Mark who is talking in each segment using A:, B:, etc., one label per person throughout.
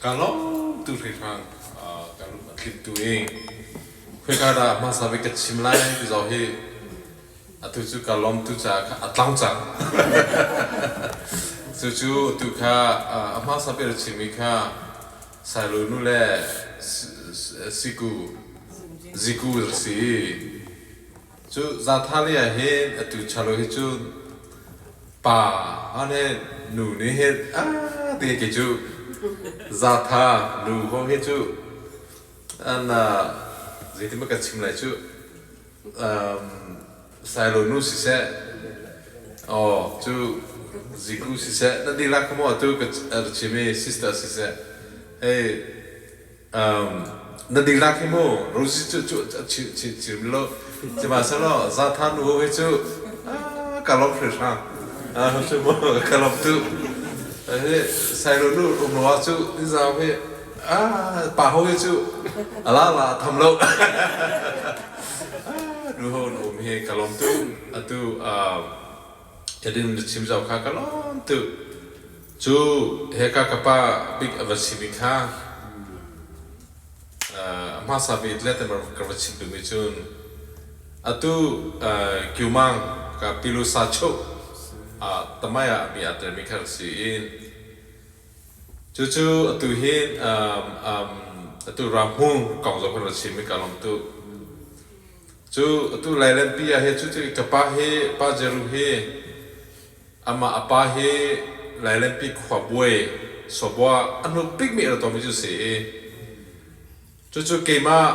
A: Ka lawm tu hringhran ka lung a tling tu i khoika dah hmasa bik ka chim lai ti zong hi atu cu ka lawm tu caah kha a tlang cang. Cucu atu kha a hmasa bik a chimmi kha Sailu nu le Siku Ziku a si. Cu Zathalia ah hin atu chalo hi cu pa han he nu nih hin aa ti kei cu Zatha nu ho hi cu an zeitin maw kan chim lai cu Sailo nu siseh aw cu Ziku siseh na dihlak kha maw atu ka chim i sister siseh hei Na dihlak hi mu Rosie cu cu chim lo sihmanhsehlaw Zathan nu hi cu ka lawm hringhran cu mu ka lawm tu Sailo nu um lo ah cu nizau hi pa ho hi cu ala la tham lo nu ho na um hi ka lawm tu atu Edin na chim zau kha ka lawm tu. Cu heka ka pa bik a va simi kha a hmasa bik le ka va chim duhmi cun atu Kyumang ka pilu sa chuh tamai ah mi aa telmi kha si i cucu atu hin atu Rahmung kong zong kan va chim i ka lawm tuk. Cu atu Lailenpi ah hi cucu ka pa hi Pa Jeru hi Amah a pa hi Lailenpi khuabuai sawbua a hnuk bikmi a ra tawnmi cu a si i cucu keimah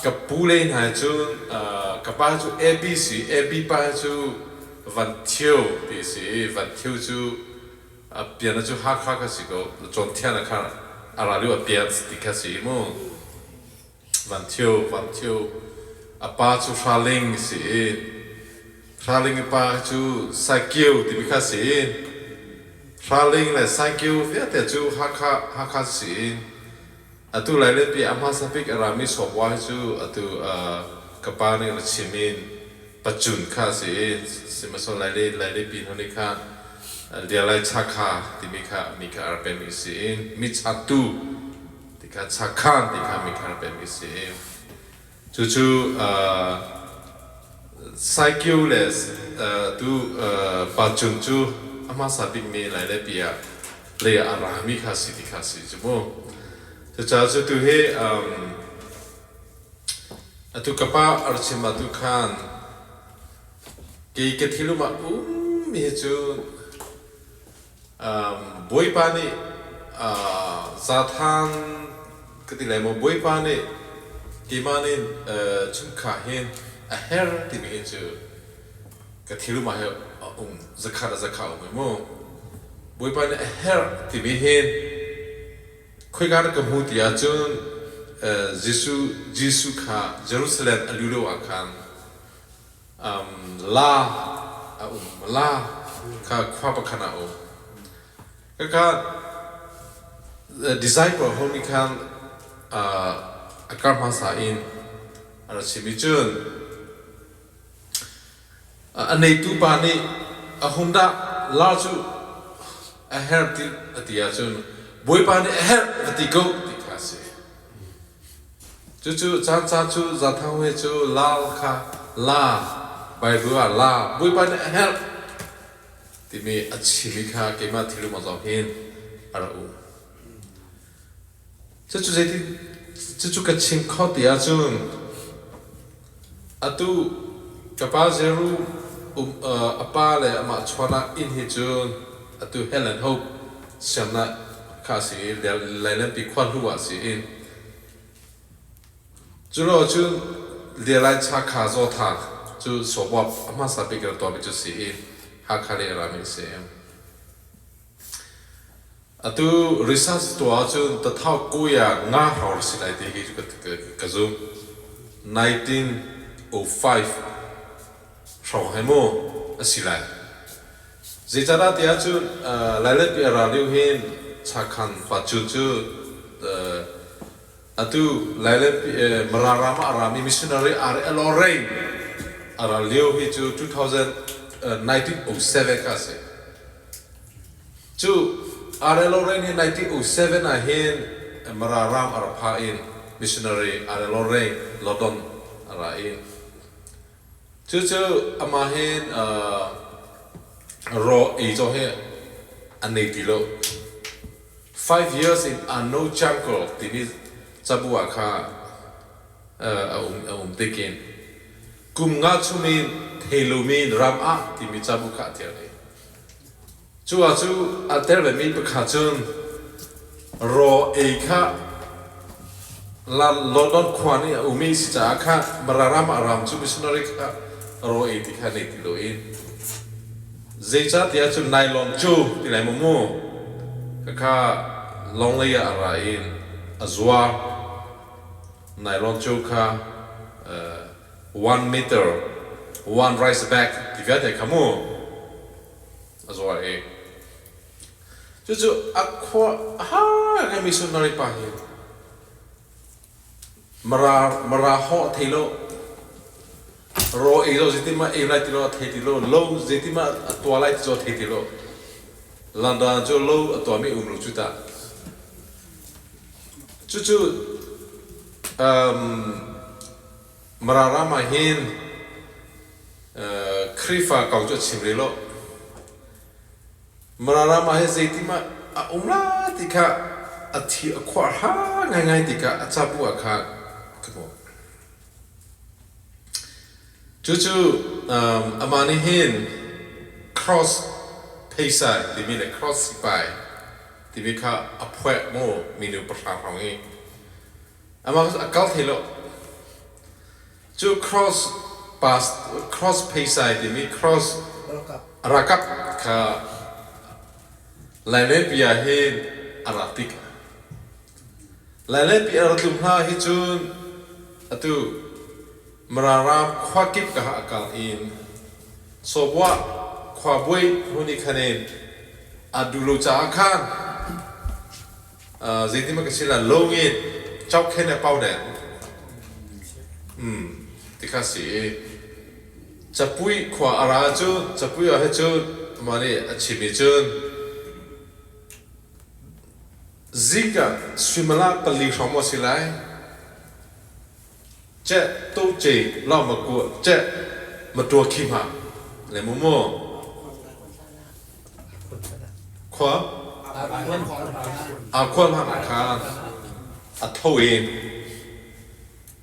A: ka pu le hna he cun ka pa cu AB si AB pa hi cu Van Thio ti a si i Van Thio cu a pian cu Hakha kha si ko Cawnthian ah khan a ra lio a pian ti kha si i mu. Van Thio, Van Thio a pa cu Hra Ling a si i Hra Ling i pa cu Sai Kio timi kha a si i Hra Ling le Sai Kio vialte cu Hakha Hakha si i atu Lailenpi a hmasa bik a rami Sawbua hi cu atu ka pa nih ra chim in Pacun kha a si i sihmanhsehlaw Lailipi hnu nih kha Lialai Chakha timi kha mi kha a rak pemi a si i mi chatu ti kha chakhan ti kha mi kha rak pemi a si i cucu Saikio le tu Pacun cu a hmasa bikmi Lailepi ah lei ah a rami kha si ti kha si cu mu. Cucaah cu tu hi Atu ka pa a ra chim ah tu khan kei ka thilum ah ummi hi cu Bawipa nih zathan ka ti lai maw Bawipa nih keimah nih chungkhar hin a her timi hi cu ka thilum ah hi a um zakhat ah zakhat a um hi mu. Bawipa nih a herh timi hin Khoika dah ka hmu ti ahcun Jesuh kha Jerusalem a luh lio ah khan la a um. La kha khua pakhat ah a um. Khakha disciple ho nih khan a kar hmasa in a ra chim i cun A neitu pa nih a hung dah la cu a herh ti a ti ahcun Bawipa nih a herh va ti ko ti kha a si. Cucu caan caan cu Zathang he cu lal kha la Bible ah la Bawipa nih a herh timi a chimi kha keimah thilum ah zong hin a ra um. Cucu zeitin cucu ka chim kho ti ahcun atu ka pa Jeru um a pa le amah chuan ah inn hi cun atu Hell and Hope siamnak kha a si i Lailenpi khua hlu ah a si i cu lo cun Lialai Chakha Zawtha cu sawbuap a hmasa bik in a tuahmi cu a si i Hakha lei a rami a si. Atu research tuah ahcun tathau kuya nga hrawng si lai ti hi cu ka zumh. 1905 hrawng he mu a si lai. Zeicahdah ti ahcun Lailenpi a ra lio hin Chakhan Pacun cu atu Lailenpi Mara ram ah a rami missionary R.L. Lorraine a ra lio hi cu 2000, 1907 kha a si. Cu R.L. Lorraine hi 1907 ah hin Mara ram a ra pha in missionary R.L. Lorraine London a ra in cucu amah hin raw ei caw hi an nei ti lo. 5 Years in Unknown Jungle timi cabu ah kha a um tikin kum nga chung in thei lomi ram ah timi cabu kha a ṭial i cu ah cu a tel vemi pakhat cun raw ei kha London khua nih a umi si caah kha Mara ram ah ram cu missionary kha raw ei ti kha nei ti loin zeicahtiah cun nylon cu ti lai maw mu khakha lawng lei ah a ra in a zuar. Nylon cu kha 1 meter one rice bag ti vialte kha mu a zuar i cucu a khua har ngai missionary pa hi Mara Mara hawh thei lo raw ei lo zeitin mah ei lai ti lo a thei ti lo lo zeitin mah a tua lai ti cu a thei ti lo. London cu lo a tuahmi um lo cu tah. Cucu Mara ram ah hin Khrihfa kong cu a chim rih lo. Mara ram ah hin zeitimah a um la ti kha a thi a khuah hra ngaingai ti kha a cabu ah kha ka hmuh. Cucu amah nih hin cross pheisai timi le cross sipai timi kha a phuah mu minu pahra hrawng i amah a kal thai lo. Cu cross pass cross pheisai timi cross rakap kha Lailenpi ah hin a rak tik. Lailenpi a rak tlum hna hi cun atu Mara ram khua kip ka a kal in Sawbuah khuabuai hmun i khan in a duh lo caah khan zeitin ka si la lo ngin chau khen le pau den ti kha si i Capui khua a ra cu Capui ah hi cun amah nih a chim i cun zingah suimilam 4 hrawng maw si lai ceh to ce lau ma kua ceh ma tua khi hma le mu mu khua a khual hna khan a tho in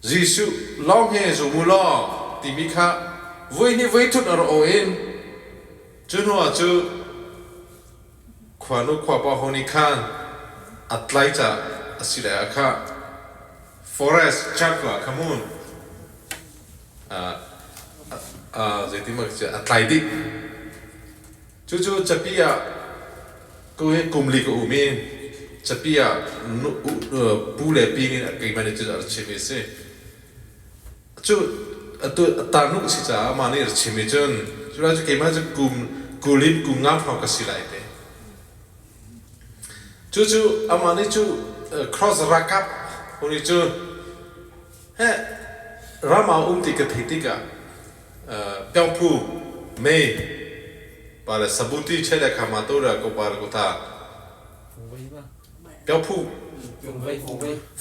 A: Jesuh lawng he zum u law timi kha vui hnih voi thut a ra aw in cu hnu ah cu khuanu khuapa ho nih khan a tlai ca a si lai ah kha forest chakla kha mun zeitin a tlai dih. Cucu capi ah ko hi kum li ka um i capi ah pu le pi nih keimah nih cun a rak chim i a si. Cu atu tarnu ka si caah amah nih a rak chim i cun cu lai cu keimah cu kum 20 in kum nga hrawng ka si lai te. Cucu amah nih cu cross rakap huni cu he ram ah um ti ka theih tikah Pyongphu mei pa le sabuti che le kha ma to ra ko pa le ko ta Pyongphu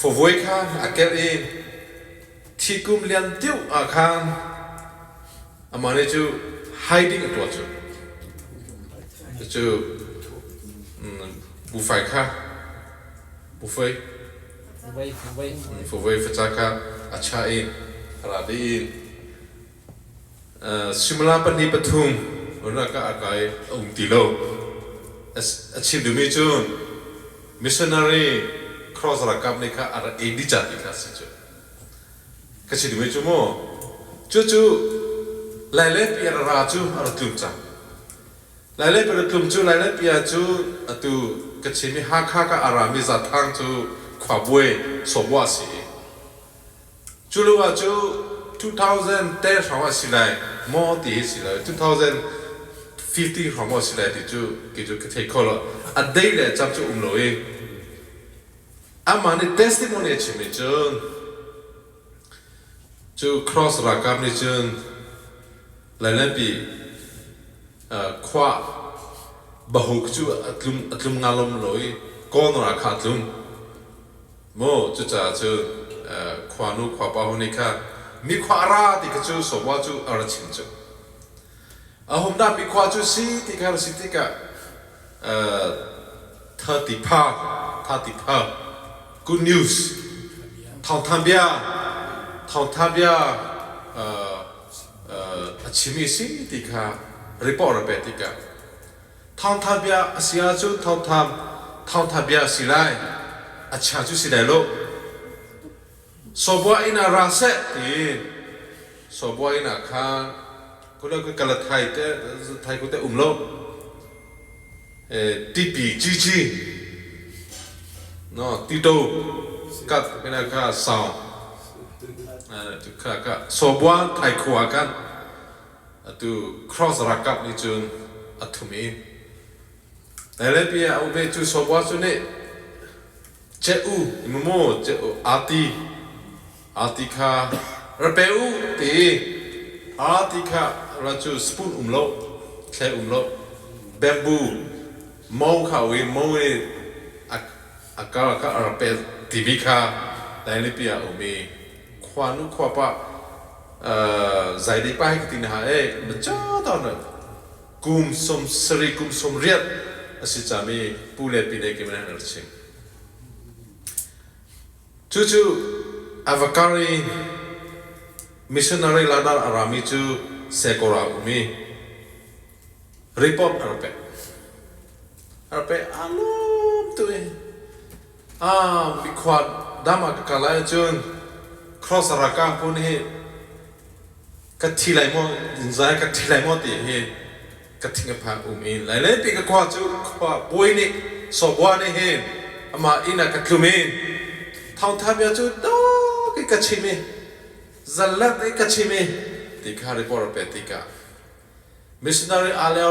A: fawvoi kha a kel i thi kum lian tiu ah khan amah nih cu hiding a tuah cu cu bufai kha bufai Favoi faca kha a chah i a ra dih i suimilam pahnih pathum ka a kai a um ti lo. A chim duhmi cu missionary cross ralkap nih kha a rak ei dih ca ti kha a si cu. Ka chim duhmi cu mu cucu Lailenpi a ra cu a ra tlum cang. Lailei paritlum cu Lailei ah cu atu ka chim i Hakha ka a rami Zathang cu khuabuai sawbuah a si i cu lio ah cu 2010 hrawng ah si lai maw ti hi si lo 2015 hrawng maw si lai ti cu kei cu ka thei kho lo. A dei le a cam cu um lo i amah nih testimony a chim i cun cu cross ralkap nih cun Lailenpi khua. Bahuk cu a tlum a tlum ngalom lo i corner ah kha a tlum. Mu cucaah cun khuanu khuapa ho nih khan mi khua a ra ti kha cu sawbua cu a ra chim cu. A hum dah mi khua cu si ti kha si tikah 30 pha 30 pha good news thawngtha bia thawngtha bia a chimi si ti kha report a pek tikah thawngtha bia a si ahcun thawngtha thawngtha bia a si lai a chia cu si lai lo sawbua inn ah ra seh ti sawbua inn ah khan kula kala thai te thai ku te um lo tipi cici no tito kat kena kha sau kha kha sawbua thai khua kan atu cross rakap nih cun a thum i LLP ah ube cu sawbua cu nih che u mu che u ati ati kha ra pe u ti ati kha ra cu spoon um lo thle um lo bamboo mo kha ui mo i a kar kha a ra pe timi kha Lailipi ah um i khuanu khuapa zaidei pa hi ka ti na ha e na cha ta na kum 70 kum 80 a si cami pu le pi ne ke men an chim cucu avakari missionary ladar arami cu sekora umi report a rak pek a rak pek alum tu i ah mikhua dama ka kal lai cun cross raka pun hi ka thi lai maw zai ka thi lai maw ti hi ka thing a phang um in lai le pi ka khua cu khua puai nih sawbua nih hin amah inn ah ka tlum in thawngtha bia cu do ki ka chim i zallat i ka chim i ti kha report a pe tikah Missionary Ale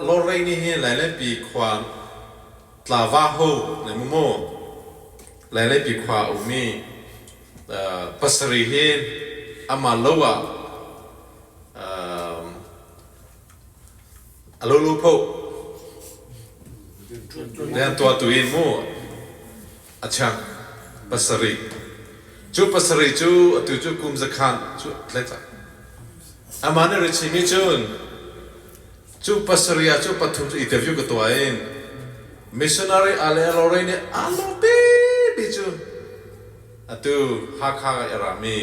A: Lorraine nih hin Lailenpi khua Tlava ho ne mu mu Lailenpi khua a ummi pasarih hi amah lo ah a lo lo pho rian tuahtu in mu a chang pasarih cu pasarih cu atu cu kum zakhan cu tlai cang. Amah nih Richie nih cun cu pasarih ah cu pathum cu interview ka tuah in missionary Ale Lore nih aa lawm pipi cu atu Hakha i a rami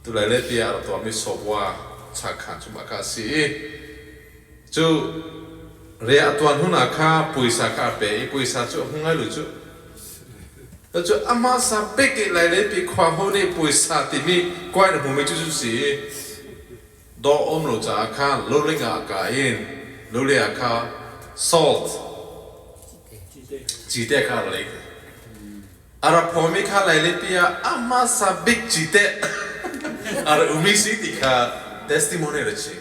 A: tulai le tiah a rak tuahmi sawbua chakha cu mah kha a si i cu ria a tuan hun ah kha puaisa kha a pe i puaisa cu a hmu ngai lu cu Cucu amah sa pek i Lailenpi khua ho nih puaisa timi kuai na hmumi cu cu si i dawh um lo caah khan loling ah ka in lule ah kha salt cite kha a lei. A rak phawmi kha Lailenpi ah amah sa bik cite a rak umi si ti kha testimony ra chim.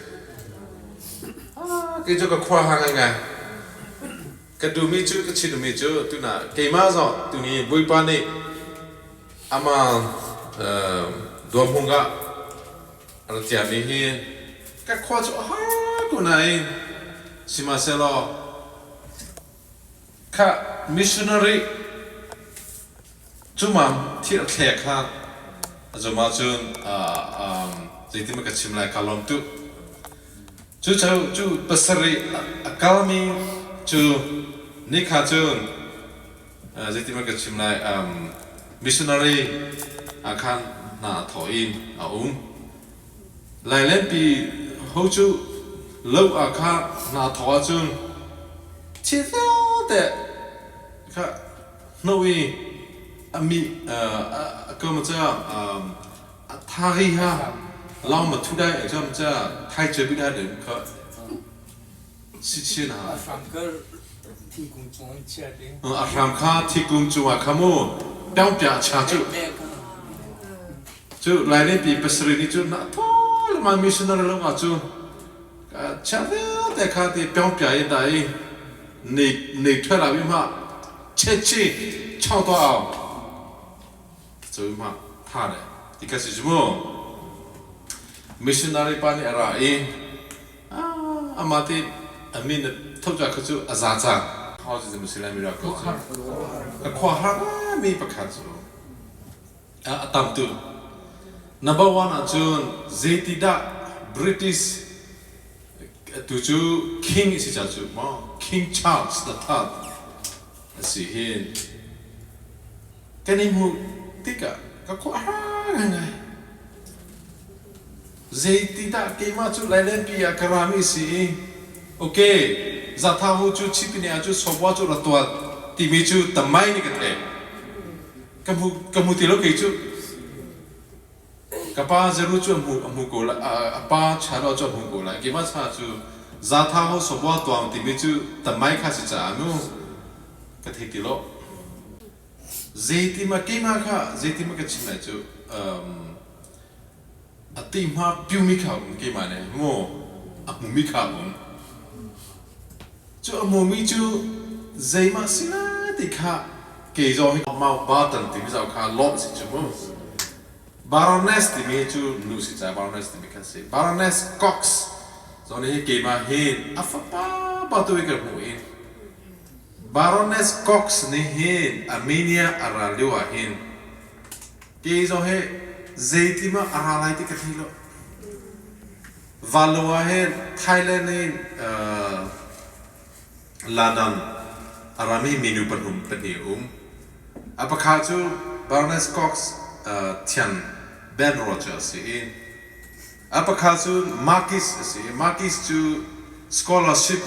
A: Kei cu ka khua ha ngaingai. Ka duhmi cu ka chimmi cu tuna keimah zong tuni Bawipa nih amah duamhung ah a ra ciami hi ka khua cu a har ko nain sihmanhsehlaw kha missionary cumam thil a thlek kha a zum ahcun zeitin ka chim lai ka lawm tuk. Cu cu pasarih a kalmi cu nikha cun zeitin ka chim lai missionary ah khan hna a thawh in a um. Lailenpi ho cu lo ah kha hna a thawh ahcun thil vialte kha hno i a mi a ka ma ca thari ha long ma thu dai exam cha thai che bi dai dem kha si chin ha
B: A hram kar thingkung cung an chia ding.
A: A hram kha thingkung cungah kha mu piang pia cha cu cu lai pi pasarih ni cu na thawl ma missionary lo nga cu chia vialte kha ti piang pia in dai nei nei thwela bi ma che chi chao to ao Cu ma tha le ti ka si cu mu. Missionary pa nih a ra i amah ti a min Thoca kha cu a za cang. Hau si lai miracle cu. Ka khua har mi pakhat cu a tam tu. Number one ahcun zeitidah British tu cu King si ca cu maw King Charles the Third a si hin kan i hmuh tikah ka khua har ngai. Zeitidah keimah cu Lailenpi ah ka rami si i ok Zathahu cu Chipine ah cu Sawbua cu ra tuah timi cu tamai nih ka theih. Ka hmu ka hmu ti lo kei cu. Ka pa Zeru cu a hmu a hmu ko lai a pa Chano cu a hmu ko lai. Keimah cha cu Zathahu Sawbua tuang timi cu tamai kha si caah nu ka thei ti lo. Zeitima keimah kha zeitima ka chim lai cu um, A tihma piumi kha um keimah nih maw a hmumi kha um. Cu a hmumi cu zeimah si lai ti kha kei zong hi Mountbatten timi zong kha lawmh si cu mu. Baroness timi cu nu si ca Baroness timi kha si. Baroness Cox zong nih hi keimah hin a fapa pa tu hi ka hmuh i Baroness Cox nih hin Armenia a ral lio ah hin Kei zong hi zeitim ah a ra lai ti ka thei lo. Vanlawng ah hin Thailand in London a rami minu pahnum pahnih a um. A pakhat cu Baroness Cox thiang Ben Roger a si i a pakhat cu Marquis a si i Marquis cu scholarship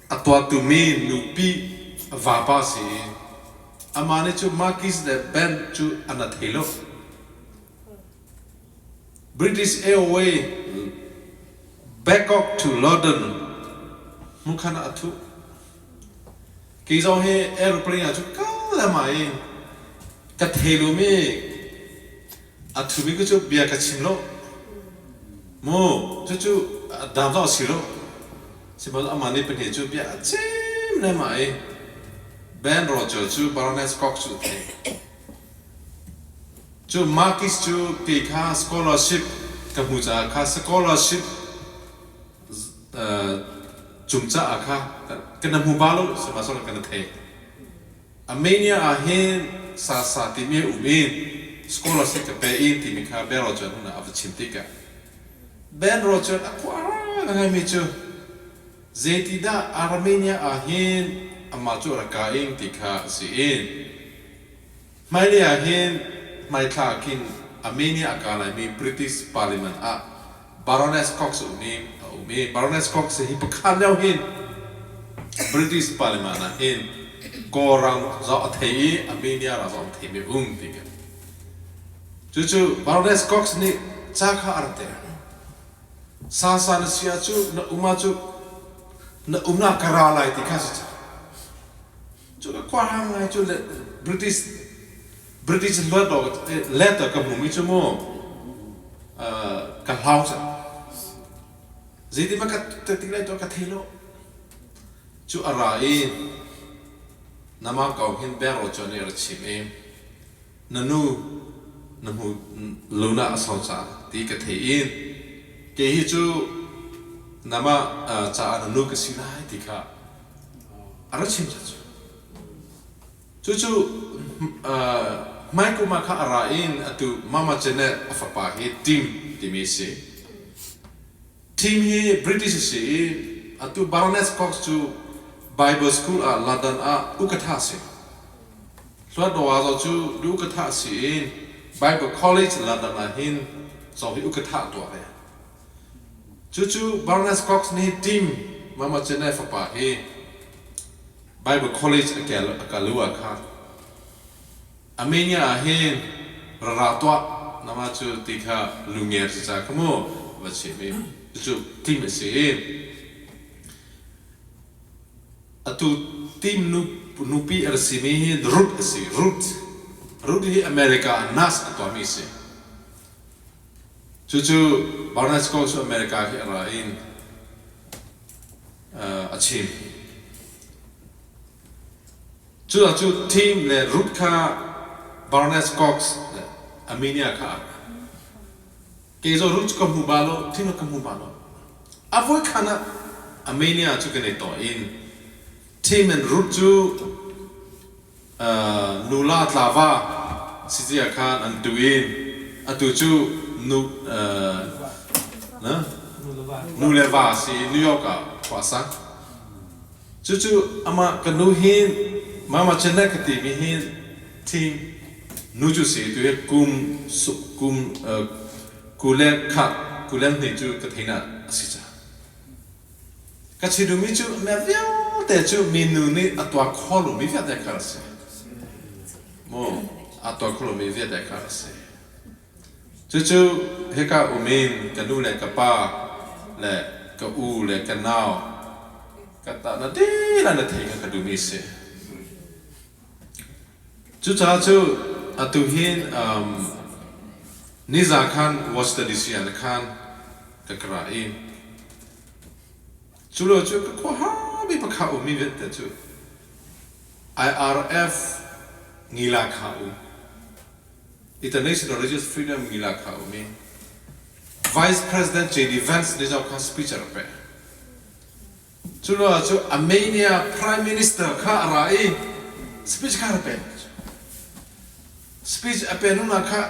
A: a tuahtu mi nupi vapa a si i Amah nih cu Marquis le Ben cu an ra thei lo. British Airways Bangkok to London hmunkhan ah a thuh. Kei zong hi aeroplane ah cun kal le ma i ka thei lomi a thumi cu bia ka chim lo. Mu cucu dam zong a si lo. Sihmanhsehlaw amah nih pahnih cu bia a chim lengmang i Ben Roger cu Baroness Cox cu a theih. Cu Marquis cu kei kha scholarship ka hmu caah kha scholarship cung caah kha ka na hmu ba lo sihmanhsehlaw ka na theih. Armenia ah hin sasa timi a um i scholarship ka pe in timi kha Ben Roger hmun ah a va chim tikah Ben Roger a khua ngaimi cu zeitidah Armenia ah hin amah cu a rak ka ing ti kha a si i hmailei ah hin hmaithla ah khin Armenia a ka laimi British Parliament ah Baroness Cox a um i a um i Baroness Cox hi pakhat lio hin British Parliament ah hin Kawlram zong a thei i Armenia ram zong a theimi a um ti ka Cucu Baroness Cox nih ca kha a rak ter. Sasa na si ahcun na um ahcun na umnak ka ra lai ti kha si cang. Cu ka khuahang ngai cu British British luat letter ka hmumi cu mu ka hlau cang. Zeitin ma ka ti lai to ka thei lo. Cu a ra i nama kong hin Bero cu nih a ra chim i na nu na hmu luna a sau caah ti ka thei i kei hi cu namah caah na nu ka si lai ti kha a ra chim cu. Cucu hmaikum ah kha a ra in atu Mama Janet a fapa hi Tim timi a si. Tim hi British a si i atu Baroness Cox cu Bible School ah London ah ukatha a si. Hluatdaw zaw cu ukatha a si i Bible College London ah hin zaw hi ukatha a tuah ve. Cucu Baroness Cox nih Tim Mama Chennai fapa hi Bible College a kalu ah kha Armenia ah hin ra ra tuah nama cu ti kha lunger si ca kha mu va chim i cucu tim a si i atu tim nu nupi a si mi hi Ruth a si. Ruth Ruth hi America ah nurse a tuahmi a si. Cucu Barnes Cox cu America hi a ra in a chim. Cu cu Tim le Ruth kha Baroness Cox le Armenia kha a Kei zong Ruth cu ka hmu bal lo, Tim ka hmu bal lo. A voikhan ah Armenia cu kan i tawh in Tim and Ruth cu nula tlava si cia khan an tu in atu cu nu nu le va si New York ah khua a sa. Cucu amah ka nu hi Mama Janet ka timi hi thing nu cu si tu hi kum kum kule kha kule hnih cu ka thein ah a si ca. Ka chi duhmi cu mia vialte cu minu nih a tuah kho lomi vialte kha a si. Mu a tuah kho lomi vialte kha a si. Cucu hika um in ka nu le ka pa le ka u le ka nau ka tah na dihlak na theih kha ka duhmi a si. Cucaah cu atu hin niza khan Washington DC ah na khan ka ka ra i cu lo cu ka khuaharmi pakhat ummi vialte cu IRF ngila kha um. International Religious Freedom ngila kha um i Vice President J.D. Vance nih zong kha speech a rak pek. Cu lo ah cu Armenia Prime Minister kha a ra i speech kha a rak pek. Speech a pe nuna kha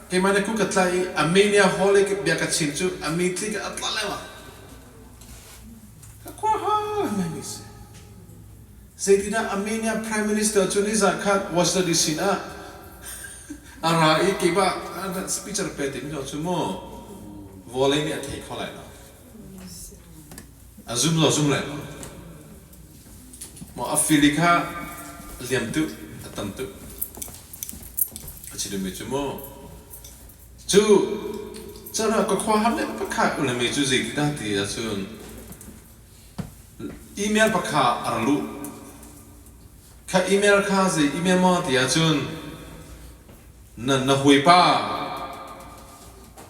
A: keimah nih ku ka tlai i Armenia hall i bia ka chim cu a mitthli ka a tla lengmang. Ka khua har ngaimi si. Zeitindah Armenia Prime Minister cu nizan khan Washington DC ah a ra i keimah speech a rak pe timi cu mu vawlei nih a thei kho lai lo. A zum lo zum lai lo. Maw a fili kha a liam tuk, a tam tuk. A chimmi cu mu cu cara ka khua har le pakhat ulami cu zeitindah ti ahcun Email pakha a ra luh. Kha email kha zei email maw ti ahcun na na hawipa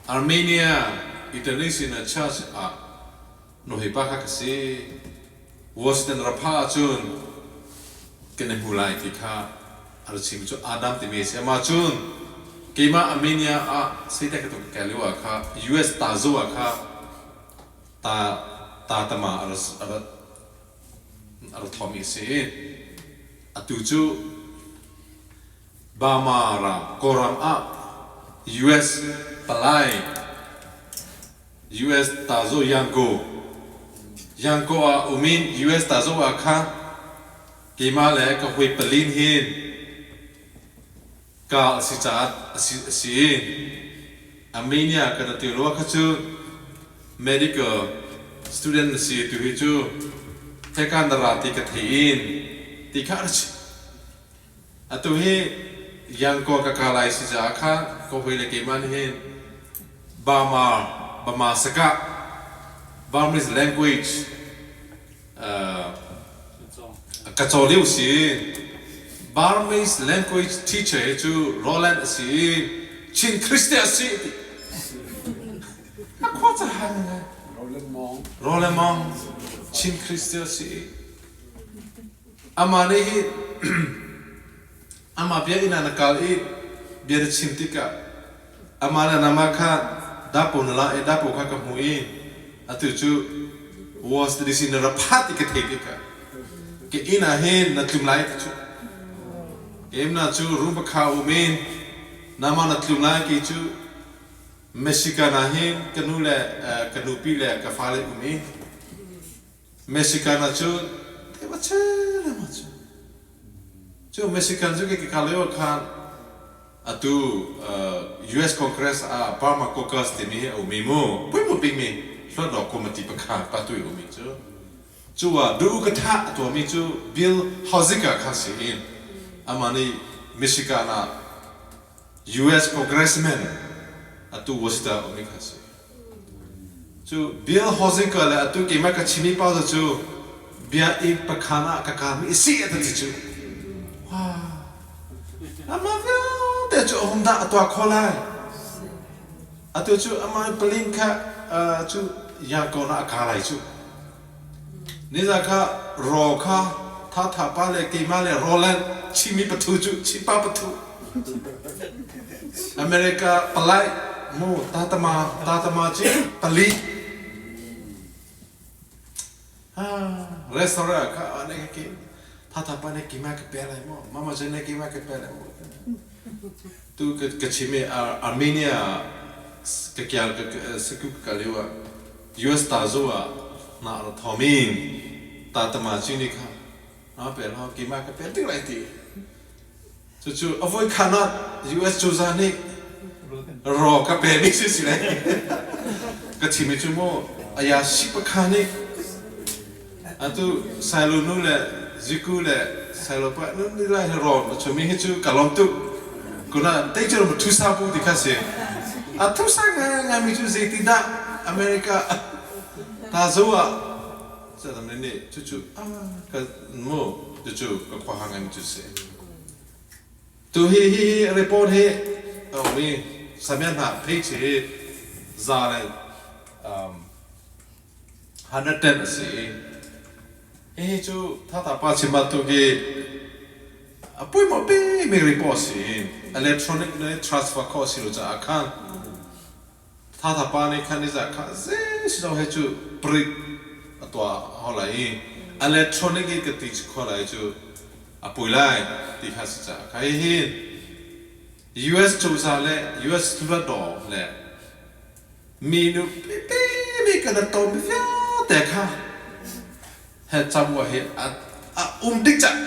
A: Armenia International Church ah na hawipa kha ka si. Washington rapha ahcun kan i hmu lai ti kha a ra chim cu Adam timi a si. Amah cun keimah Armenia ah seitek ka tuk ka lio ah kha US tazo ah kha ta tatama a ra thawmi a si i atu cu Burma ram Kawlram ah US palai US tazo Yango Yango ah um in US tazo ah kha keimah le ka hawi palin hin ka a si caah a si i Armenia kan ti rua kha cu medical student na si tu hi cu heka na ra ti ka thei in ti kha a si. Atu hi Yanko ka ka lai si caah kha ka hawi le keimah nih hin Burma Bama Saka Burmese language Ka caw lio si. Burmese language teacher hi cu Roland a si i Chin Christian a si ti. A khua ca han ngai.
C: Roland Mong.
A: Roland Mong Chin Christian a si i amah nih hi amah bia inn ah na kal i bia na chim tikah Amah le namah kha dapo na la i dapo kha ka hmuh i atu cu Washington DC na ra phat i ka thei tikah ka inn ah hin na tlum lai ti cu. Keimah cu room pakha um in namah na tlum lai ki cu Michigan ah hin ka nu le ka nupi le ka fale um i Mexican ah cun thema chen cu cu Mexican cu ka ka lio khan atu US Congress ah Burma Caucus timi hi a um i mu pui mu pimi hluatlaw committee pakhat pa tu i umi cu cu ah du ka thah a tuahmi cu Bill Hausinger kha si in amah nih Michigan ah US Congressman atu Washington umi kha si. Cu Bill Hosinger le atu keimah ka chimi pa cu bia i pakhan ah ka kaami i si a ti cu. Wah. Amah vialte cu a hung dah a tuah kho lai. Atu cu amah palin kha cu Yangon ah a ka lai cu. Niza kha raw kha thatha pa le keimah le Roland Chinmi pathu cu Chinpa pathu America palai mu tatama tatama ci pali. Restaurant ah kha ane ka ke tha pa ne kima ka pe lai mo mama chen ne kima ka pe lai mo tu ka ka chime Armenia ka kyal ka siku ka liwa US ta zo a na ra thomin ta tama chi ni kha na pe lo kima ka pe tik lai ti cucu avoi khana US cozah nih ro ka pe mi si si lai ka chimi cu mu aya si pakha nih atu silo nu le ziku le silo pa nu ni lai he ro chumi hi cu ka lom tuk kuna te chu thu sa bu ti kha si a thu sa nga nga mi chu zei ti dah America ta zo ah Sadam nih cucu a ka mu cucu ka khua hang in cu si. Tu hi hi report hi mi samian hna page hi za le 110 a si i hihi cu thata pa chim ah tu hi a pui pi mi report si electronic le transfer khawh si lo caah khan Thatha pa nih khan nizah kha zei he cu prik a tuah hau lai i electronic i ka ti khawh lai cu a pui lai ti kha si caah kha hihi US cozah le US hluttaw le minu pipi mi kan ton mi vialte kha he camua hi a um dik cang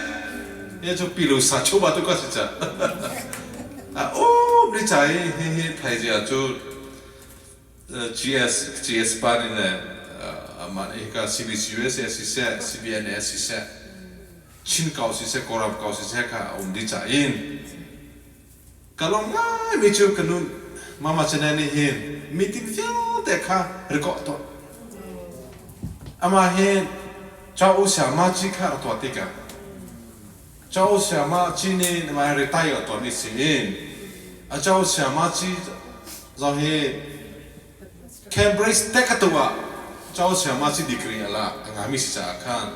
A: hi cu pilu sa chuba tu ka si ca a um ni ca i hihi thaizia cu GS GS pa nih le amah nih hika CBCUSA siseh CBNA siseh Chin kau siseh Kawlram kau siseh kha a um dih ca in ka lawm ngai mi cu ka nun mama channel nih hin meeting vialte kha record tuah amah hin Chao Siama ci kha a tuah tikah Chao Siama ci nih mah retire a tuahmi si in a Chao Siama ci zong hi Cambridge tech a tuah Chao Siama ci degree a la a ngami si caah khan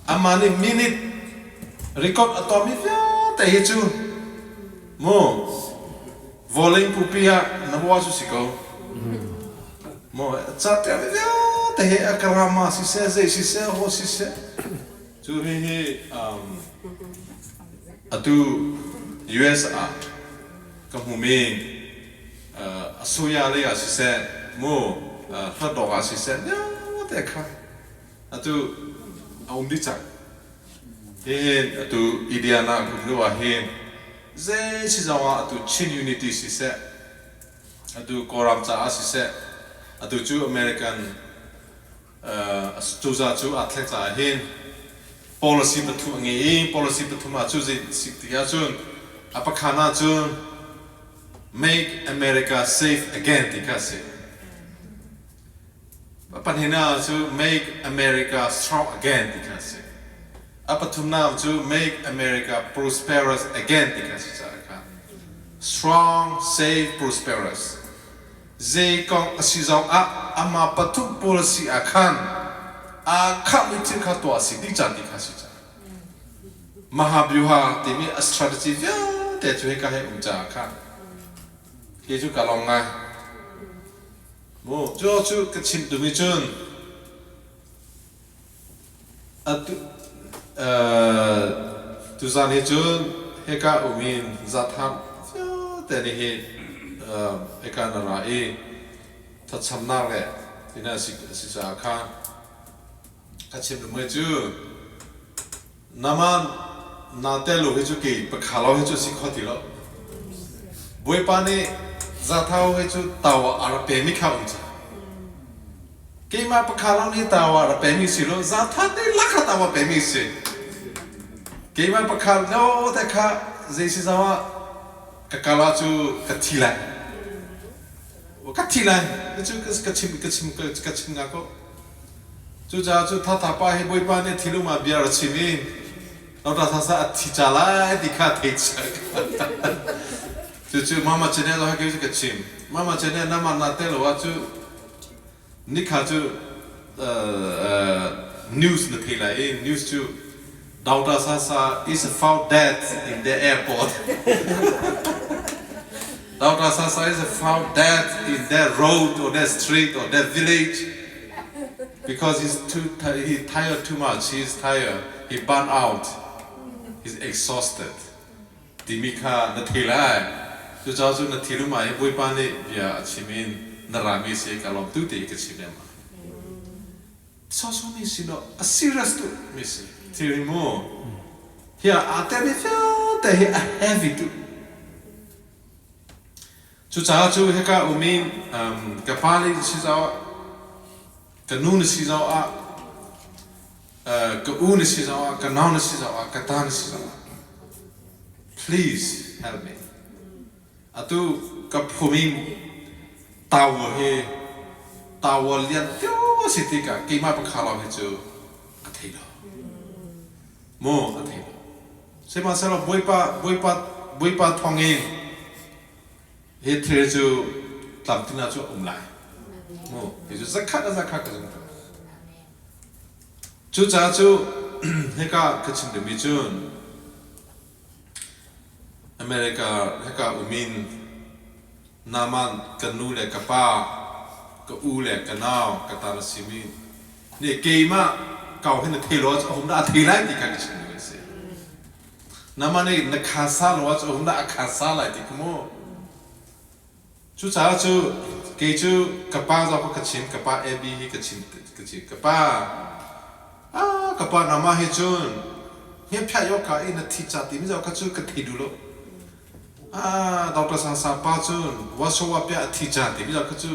A: amah nih minute record a tuahmi vialte hi cu mu vawlei pupi ah na wa cu si ko mu ca tiah vialte hi a karama siseh zei siseh ho siseh cu hi hi atu US ah ka hmumi a soya lei ah siseh mu hlatdawk ah siseh vialte kha atu a um dih cang. Hihin atu Indiana kum hnu ah hin zei si zong ah atu Chin Unity siseh, atu Kawlram caah siseh, atu cu American cozah cu aa thleng caah hin policy pathum a ngei i policy pathum ah cu zei si ti ahcun a pakhat ahcun Make America Safe Again ti kha a si. A pahnihnak cu Make America Strong Again ti kha a si. A pathumnak cu Make America Prosperous Again ti kha a si caah kha Strong, Safe, Prosperous. Zei kong a si zong ah amah pathum policy ah khan aa khahmi thil kha tuah a si dih cang ti kha a si caah. Mahabyuha timi a strategy vialte cu hika he um caah khan hi cu ka lawm ngai. Mu cu cu ka chimh duhmi cun atu tuzaan hi cun hika um in zatham vialte nih hi hika na ra i thlacamnak le tina si si caah khan ka chim duhmi cu Naman na tel lo hi cu kei pakha lo hi cu si kho ti lo. Bawipa nih zathau hi cu tau ah a ra pemi kha um cang. Keimah pakha lo nih tau ah ra pemi si lo, zatha te lakha tau ah pemi si. Keimah pakha lo te kha zei si zau ah ka kal ah cu ka thi lai. Ka thi lai. Cu ka chim ka chim ka chim nga ko. Cucaah cu thatha pa hi Bawipa nih thilum ah bia a chim i Dr. Sasa a thi ca lai ti kha thei chia. Cucu Mama Chene lo he ka chim. Mama Chene nama na te lo ah cu nikha cu news na thei lai i news cu Dr. Sasa is found dead in the airport. Dr. Sasa is found dead in that road or that street or that village. Because he's too he tired too much. He's tired. He burn out. He's exhausted. Timi kha na thei lai. Cucaah cu na thilum ah hi Bawipa nih bia a chim in na rami si ka lawm tu ti ka chim lengmang. Sawsawmi si lo, a serious tu mi si. Thil hi mu, hi aa telmi vialte hi a heavy tu. Cucaah cu hika um in ka pa nih si zau ka nu na si zau ah ka u na si zau ah ka nau na si zau ah ka ta na si zau ah please help me. Atu ka phum in tawa hi tawa lian tiu a si tikah keimah pakha lawng hi cu a thei lo. Mu a thei lo. Sihmanhsehlaw Bawipa Bawipa Bawipa thawngin hi thil cu tlamtling ah cu a um lai. Mu hi cu zakhat a zakhat ka zum ko. Cucaah cu hika ka chim dingmi cun America hika um in Naaman ka nu le ka pa, ka u le ka nau, ka tar a simi nih keimah kau hi na thei lo ahcun a hum dah a thei lai ti kha ka chim ding a si. Naaman nih na khasa lo ahcun a hum dah a khasa lai ti kha mu. Cucaah cu kei cu ka pa zong kha ka chim, ka pa Abby hi ka chim, ka chim ka pa, ah ka pa nangmah hi cun hngephiah yo ka i na thi ca timi zong kha cu ka thei duh lo. Ah, Dr. Sangsa pa cun wasowa piah a thi ca timi zong kha cu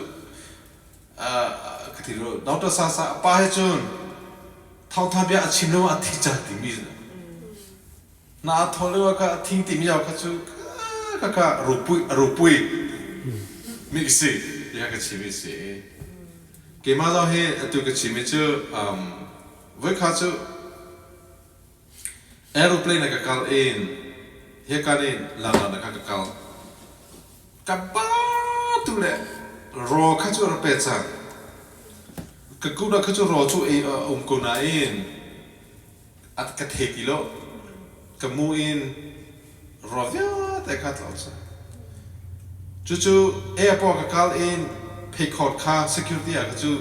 A: ka thi lo. Dr. Sangsa pa he cun thawngtha bia a chim lo a thi ca timi na thaw lio ka thing timi zong kha cu ka ka rupui rupui mi si ti ka chim si. Keimah zong hi atu ka chim mi cu voikha cu Aeroplane ah ka kal in hika nih London ah kha ka kal. Ka ba tu le raw kha cu a rak pe cang. Ka kut ah kha cu raw cu ei a um ko nain a ka thei ti lo. Ka mu in raw vialte kha tlau cang. Cucu airport ka kal in pheikhawt kha security ah kha cu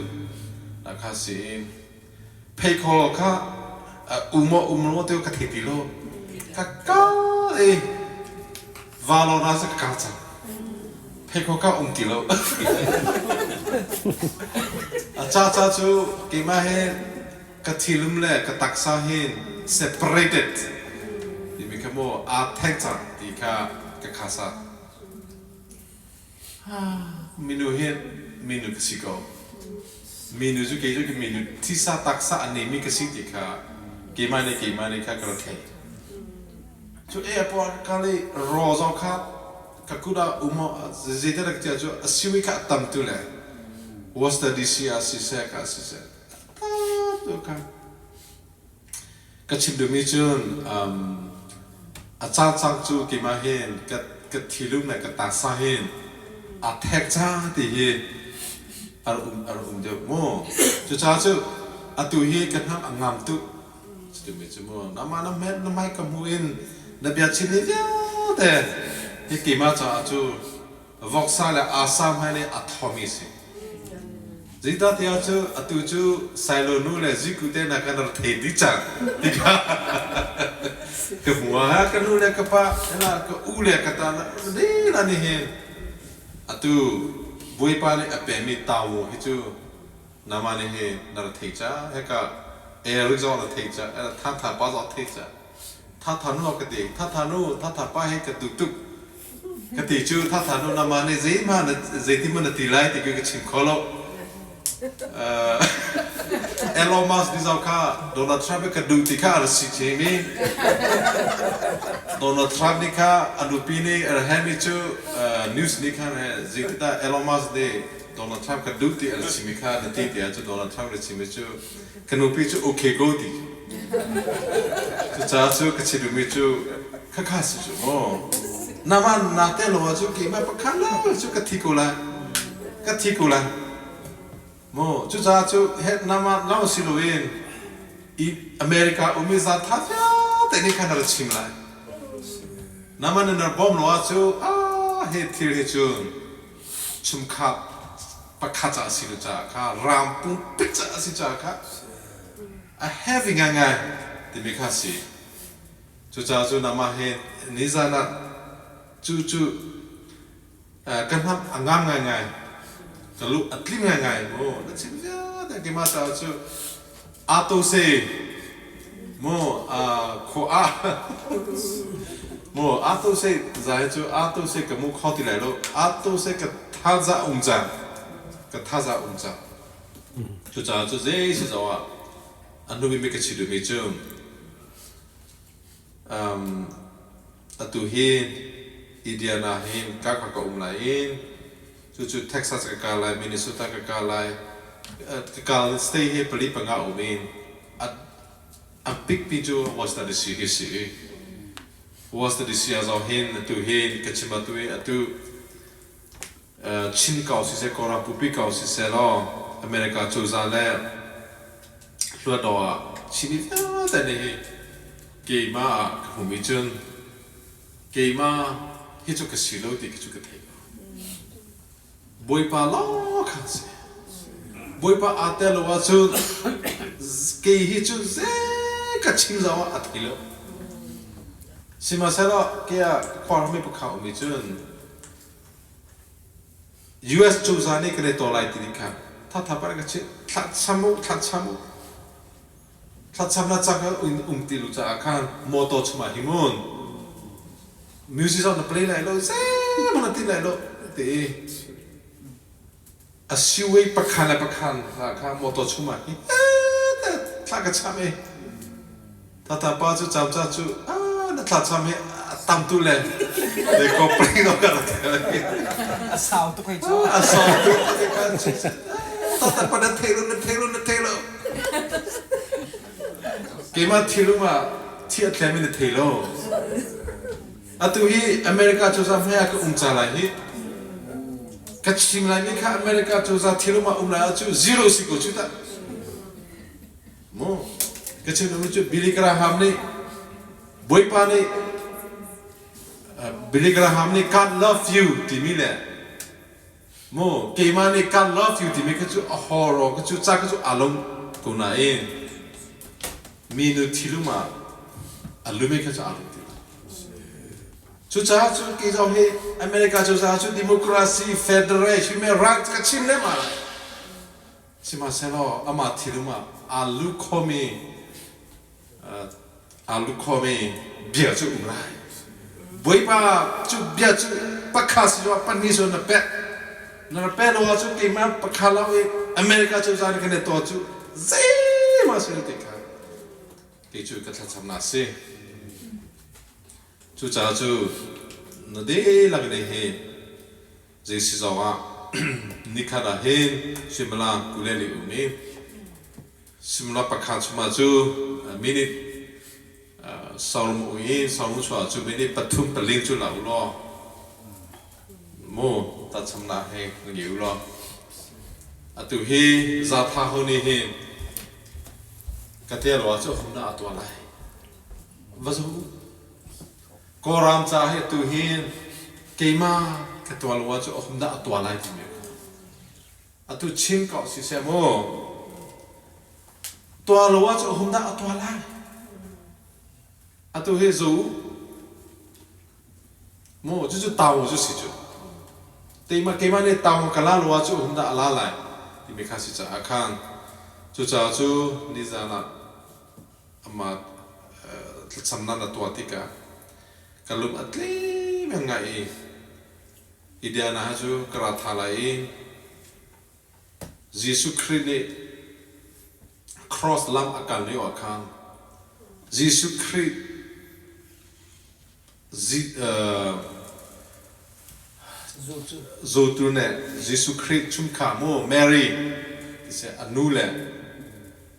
A: kha si in Pheikhawh kha um maw um lo ti ka thei ti lo. Ka kal i valor ah ka kal cang. Pheikhawh kha um ti lo. A ca ca cu keimah he ka thilum le ka taksa hin separated timi kha mu aa theng cang ti kha ka khasa. Minu hi minu ka si ko. Minu cu kei cu minu thisa taksa a neimi ka si ti kha keimah nih keimah nih kha ka rak theih. Cu airport kal i raw zong kha ka kut ah um zeidah rak tiah cu a siwi kha a tam tu le Worcester DC ah siseh ka siseh tu kha Ka chim duhmi cun a cangcang cu keimah hin ka ka thilum le ka taksa hin aa thek ca ti hi a rak um a rak um deuh mu. Cucaah cu atu hi ka hnam a ngam tuk. Cuti cu mu nangmah na hmet na hmai ka hmuh in na bia chim ni vialte hi keimah caah cu voksa le asa hmai nih a thomi si. Zeicahtiah cu atu cu Silo nu le Ziku te hna kan rak thei dih cang ti kha ka hmu ah ka nu le ka pa ka u le ka ta lila nih hin atu Bawipa nih a pemi tawo hi cu nama nih hi na rak thei ca heka Eric zong na thei ca Tha Tha pa zong thei ca Tha Tha nu ka ti Tha Tha nu Tha Tha pa hi ka duh tuk Ka ti cu thatha nu nama nih zeihmah na zeitin na ti lai ti ka chim kho lo. Elon Musk ni zau kha Donald Trump ka duh ti kha a si chimi. Donald Trump nih kha a nupi nih a hemi cu news nih khan zeitindah Elon Musk nih Donald Trump ka duh ti a chimi kha na ti tiah cu Donald Trump na chimi cu ka nupi cu okay ko ti. Cucaah cu ka chim duhmi cu khakha si cu mu. Nama na te lo ahcun keimah pakhat lo cu ka thi ko lai. Ka thi ko lai. Mu cucaah cu he nama lo si loin i America um i zan tha vialte nih khan ra chim lai. Nama na nar bawm lo ahcu ah he thil hi cun chumkhap. Pakhat caah a si lo caah kha ram pumpi caah a si caah kha a heavy ngaingai timi kha a si. Cucaah cu nangmah he nizan ah cu cu ka hnam a ngam ngaingai, ka luh a tling ngaingai mu. Na chim vialte keimah caah cu aa se mu khua ah mu aa se zai cu aa se ka mu kho ti lai lo, aa se ka thaza um cang, ka thaza um cang. Cucaah cu zei si zong ah a hnu bik ka chim duhmi cu atu hi Indiana hin ka ka um lai in cucu Texas ka kal lai, Minnesota ka kal lai, ka kal state hi pali panga um in a bikmi cu Washington DC hi si. Washington DC ah zong hin atu hin ka chim atu i atu Chin ko siseh, Kawlram pupi ko siseh law America cozah le Hluttaw ah Chin vialte nih hi keimah ah ka hmuhmi cun keimah hi cu ka si lo ti khi cu ka thei ko. Bawipa lawng kha si. Bawipa aa tel lo ahcun kei hi cu zei ka chim zong ah a thei lo. Sihmanhsehlaw kei ah khuarmi pakhat um i cun US cozah nih kan i taw lai ti ding kha thatha pa ka chimh. Thlacam u, thlacam u. Thlacam na cak um ti lu caah khan motor chungah hi mun music zong na play lai lo, zeihmanh na ti lai lo ti i a siway pakhan le pakhan hna kha motor chungah hi thla ka cham i tata pa cu camca cu na thlacam hi a tam tu le le ko play no ka rak
B: A sau tuk hei cu.
A: A sau tuk tata pa na thei lo, na thei lo, na thei lo. Keimah thilum ah thi a tlem in na thei lo. Atu hi America cozah hmai ah ka um ca lai hi. Ka chim laimi kha America cozah thilum ah um lai ah cu zero si ko cu tah. Mu ka chim duhmi cu Billy Graham nih Bawipa nih Billy Graham nih "God love you" timi le mu keimah nih "God love you" timi kha cu a horror ka cu ca kha cu aa lo ko nain minu thilum ah a lumi kha cu aa lo ti lo. Cucaah cun kei zong hi America cozah cu democracy, federal, human rights ka chim lehmah lai. Sihmanhsehlaw amah thilum ah aa lu khomi aa lu khomi bia cu um lai. Bawipa cu bia cu pakha si lo pahnih si na pek. Na pe lo ahcun keimah pakha lo i America cozah nih kan i taw cu zeihmah si lo ti kha kei cu ka thlacamnak a si. Cucaah cu na dihlak nih hi zei si zong ah nikhat ah hin suimilam 22 um i suimilam pakhat chungah cu minute 30 um i 30 chuah cu minute pathum paling cu la u law mu tachamnak he ngei u law atu hi zatha ho nih hin ka te lo ah cu hum na a tuah lai va zo. Kawlram ca hi atu hin keimah ka tuah lo ahcun a dah a tuah lai timi atu chim ko siseh mu, tuah lo ahcun a dah a tuah lai. Atu hi zu mu cucu tau cu si cu teimah keimah nih tau ka la lo ahcun a dah a la lai timi kha si caah khan cucaah cu nizan ah amah thlacamnak na tuah tikah ka lung a tlim ngai i Indiana cu ka ra tha lai i Jesuh Khrih nih cross lam a kal lio ah khan Jesuh Khrih Zultu nih Jesuh Khrih chungkhar mu Mary tiseh a nu le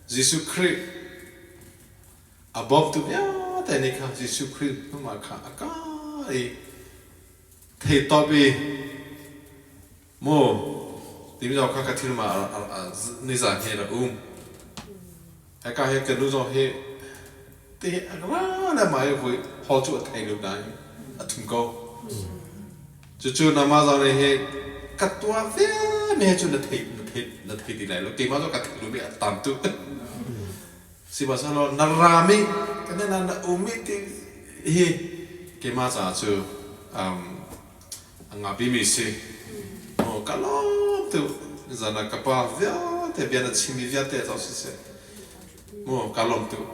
A: Jesuh Khrih a bawmtu vialte nih khan Jesuh Khrih hnu ah khan a kal i thei tawp i mu timi zong kha ka thil ma nizan hi rak um. Hika hi ka nu zong hi ti a ra le mai vui hall cu a thei lu nain a thum ko. Cucu nama zong nih hi Ka tuah ve me cu na thei na thei na thei ti lai lo. Keimah cu ka theih lomi a tam tuk. Sihmanhsehlaw na rami kan na na umi ti hi keimah caah cu a ngapimi si. Oh, ka lawm tuk. Zan ah ka pa vialte bia na chimmi vialte zoh siseh. Mu ka lawm tuk.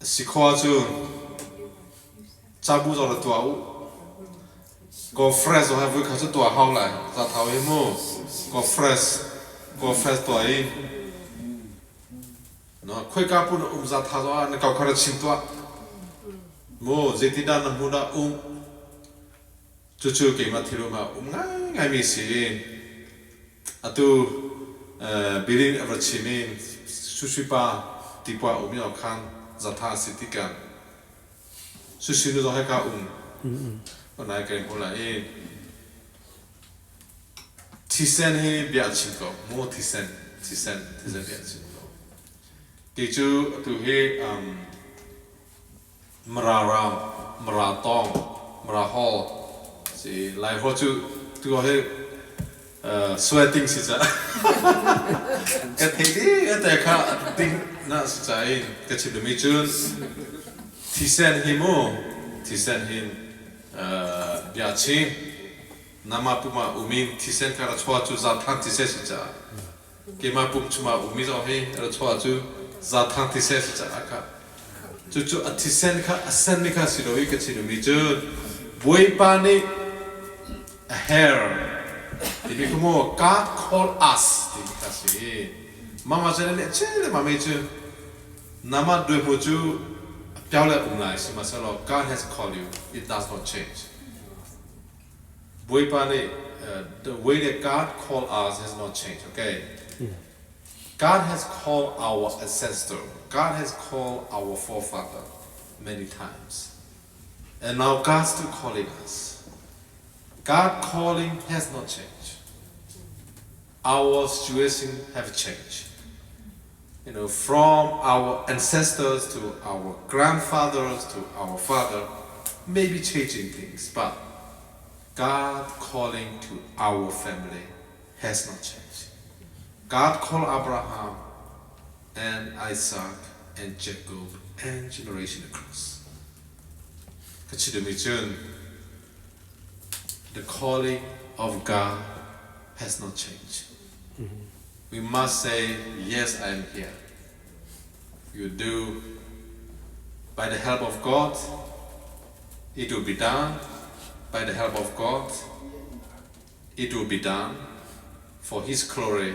A: Si khua cu cabu zong na tuah u. Conference zong hi vui kha cu tuah hau lai. Za thau hi mu. Conference conference tuah i no khoika pun um za tha zong ah na kau kha ra chim tuah. Mu zeitindah na hmun ah um. Cucu keimah thilum ah um ngaingaimi si i atu Billy a va chim i Sushi pa tipua um i khan zatha a si tikah Sushi nu zong hika um nai kai hmu lai i thisen hi bia a chim ko mu thisen thisen thisen bia a chim ko kei cu atu hi Mara ram, Mara tawng, Mara hall si Lai haw cu tu hi sweating si ca ka thei dih ka te kha ding na si ca in ka chim duhmi cun thisen hi mu thisen hin bia chim nama puma umin thisen kha ra chua cu zathang thisen si ca keimah pum chungah ummi zong hi ra chuah cu zathang thisen si caah kha cucu a thisen kha a senmi kha si lo i ka chimmi cu Bawipa nih a her timi kha mu God call us timi kha si mama cu nih chile mami cu nama due mu cu piao le um lai sihmanhsehlaw God has called you, it does not change. Bawipa nih the way that God called us has not changed, okay? God has called our ancestor. God has called our forefather many times. And now God's still calling us. God calling has not changed. Our situation have changed. From our ancestors to our grandfathers to our father, maybe changing things, but God calling to our family has not changed. God called Abraham and Isaac and Jacob and generation across. The calling of God has not changed. We must say, "Yes, I am here." You do by the help of God, it will be done. By the help of God, it will be done for His glory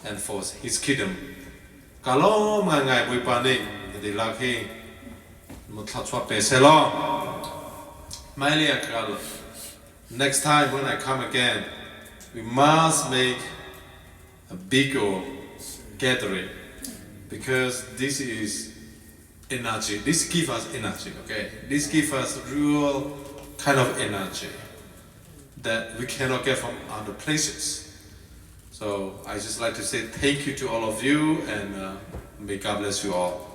A: and for His kingdom. Ka lawm ngaingai Bawipa nih na dihlak hi thluachuah pe sehlaw hmailei ah kal. Next time when I come again, we must make a bigger gathering because this is energy. This gives us energy, okay? This gives us real kind of energy that we cannot get from other places. So I just like to say thank you to all of you and may God bless you all.